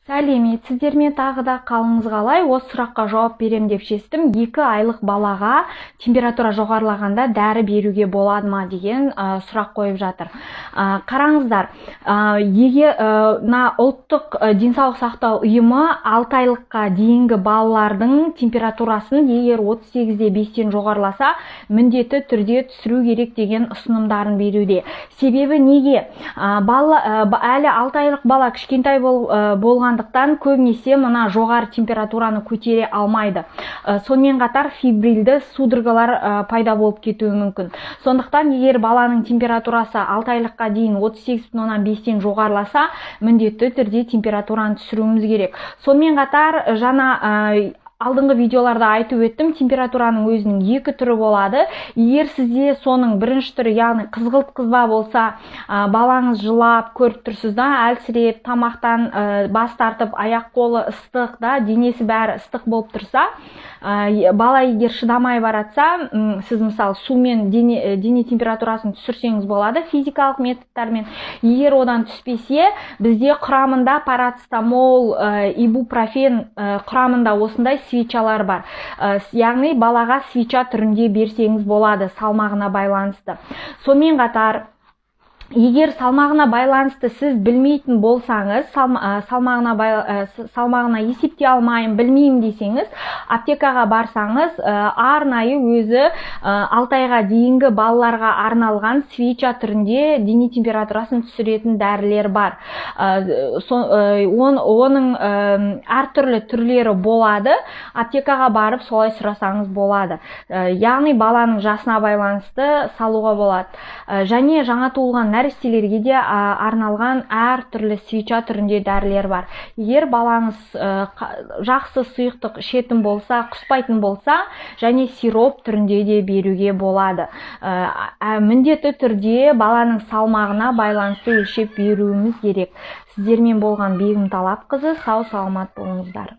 Сәлеметсіздер ме, тағы да қалыңыз қалай? Осы сұраққа жауап берем деп шештім. 2 айлық балаға температура жоғарылағанда дәрі беруге болады ма деген сұрақ қойып жатыр. Қараңыздар, егер мына ұлттық денсаулық сақтау ұйымы 6 айлыққа дейінгі балалардың температурасын егер 38,5-тен жоғарыласа, міндетті түрде түсіру керек деген ұсынымдарын беруде. Себебі неге? Бала, әлі 6 айлық бала кішкентай болған көбінесе мына жоғары температураны көтере алмайды. Сонымен қатар фибрилді судорогалар пайда болып кетуі мүмкін. Сондықтан егер баланың температурасы 6 айлыққа дейін 38,5-тен жоғарыласа, міндетті түрде температураны түсіруіміз керек. Сонымен қатар жаңа алдыңғы видеоларда айтып өттім, температураның өзінің 2 түрі болады. Егер сізде соның бірінші түрі, яғни қызғылт қызба болса, балаңыз жылап көріп тұрсыз да, әлсіреп, тамақтан бас тартып, аяқ қолы ыстық да, денесі бәрі ыстық болып тұрса, бала егер шыдамай баратса, сіз мысалы сумен дене температурасын түсірсеңіз болады физикалық методтармен. Егер одан түспесе, бізде құрамында парацетамол, ибупрофен, құрамында осындай свечалар бар. Яғни балаға свеча түрінде берсеңіз болады салмағына байланысты. Сонымен қатар егер салмағына байланысты сіз білмейтін болсаңыз, салмағына есептей алмаймын, білмеймін десеңіз, аптекаға барсаңыз, арнайы өзі 6 айға дейінгі балаларға арналған свеча түрінде дене температурасын түсіретін дәрілер бар. Оның әртүрлі түрлері болады. Аптекаға барып солай сұрасаңыз болады. Яғни баланың жасына байланысты салуға болады. Және жаңа туылған нәрестелерге де арналған әртүрлі свеча түрінде дәрілер бар. Егер балаңыз жақсы сұйықтық ішетін болса, құспайтын болса, және сироп түрінде де беруге болады. Міндетті түрде баланың салмағына байланысты өлшеп беруіміз керек. Сіздермен болған Бегім Талапқызы, сау саламат болыңыздар.